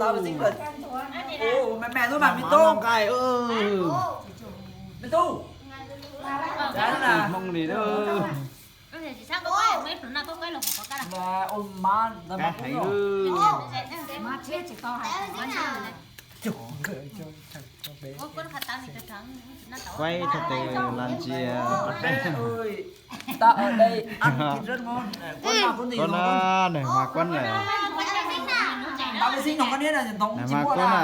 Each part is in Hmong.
Ua me me xwb mas me tub. Nqaij, me tub. Hmoob li. Kuaib thaj tes las ntsia. Kuab na, nws mas kuab lawm. Nws mas kuab na,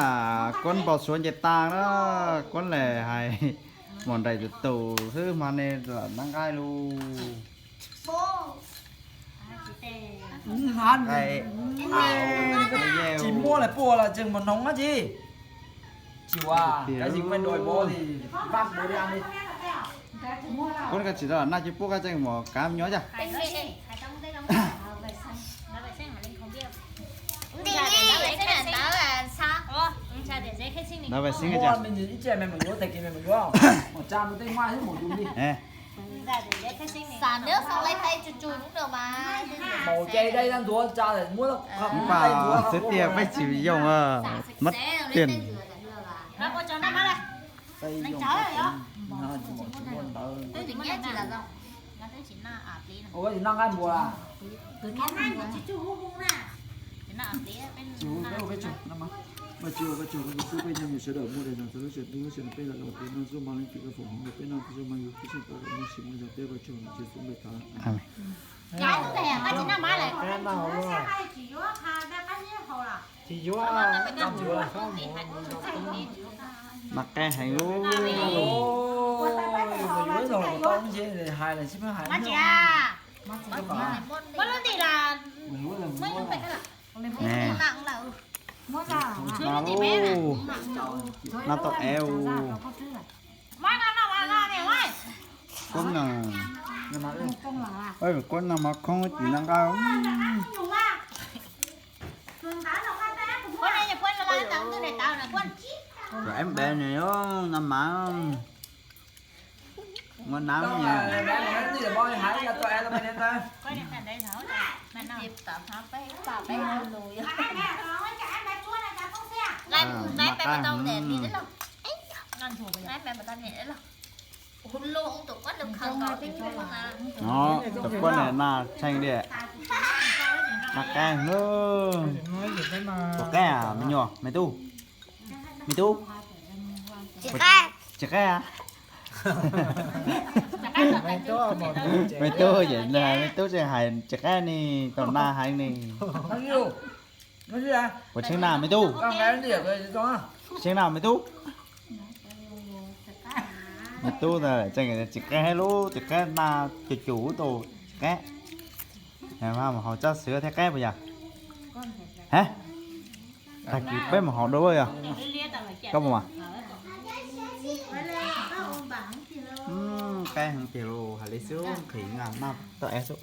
kuab npau suav nce tag na, kuab lawm hais. Mus nraim tus tus xwb mas ne lam nab nqaij lug. Tsis muaj lawm puas los tseem mus noog dab tsi? Tsis ua, cái gì cũng phải đổi bộ thì vắt bộ đi ăn đi. Kuab koj tsis tau naj cub pub koj tseem mus kav nyob cas. Ntawd vais xib Ua cas. Ib tse me mus yuav, tag kis me mus yuav, mus tsa mus tej maj xwb mus yus li. Xav neb xav laiv tais tsuj tsuj hnub no mas. Maum ces dai ntxuav tsa muab qhov Npa tais ntxuav xwb tiag peb tsis yoog, mas tiag. Ua tsis noj nqaij npua. Tsis hu peb ua peb tsaug no mas. Vajtswv, Vajtswg, Vajtswv xub peb nyob nws sawv daws muaj daim no txog lub sij hawm, lub sij hawm peb los lawm peb noj txuj ma leej twg koj foom hmoov rau peb noj txuj ma yus peb sij pab kom muaj sia muaj zog peb Vajtswg Vajtswv xub peb thov. Tsis yuav. Mas qe heev lub. Mas lub, noj tau ev u. Kuab no, kuab no mas khoob tsis noj nqaij. Em bé nws noj mas. Muaj nab. Tus kuab na naj tsheej li. Noj qab lub. Tus qab me nyuam, me tub. Me tub. Tsis qab. Me tub, me tub ces hais tsis qab ne, tau naj heev ne. Puas tsheej naj me tub? Tsheej naj me tub. Me tub ntawd tseem tsis qab lub, tsis qab naj cus cus tau tsis qab. Mas mus haus tsab xwb thiaj qab puas yog? Hab, tag kis peb mus haus dua yog? Koj puas mas? Qab heev tiag lauj, hais li xwb nqhis naj tau ev xwb.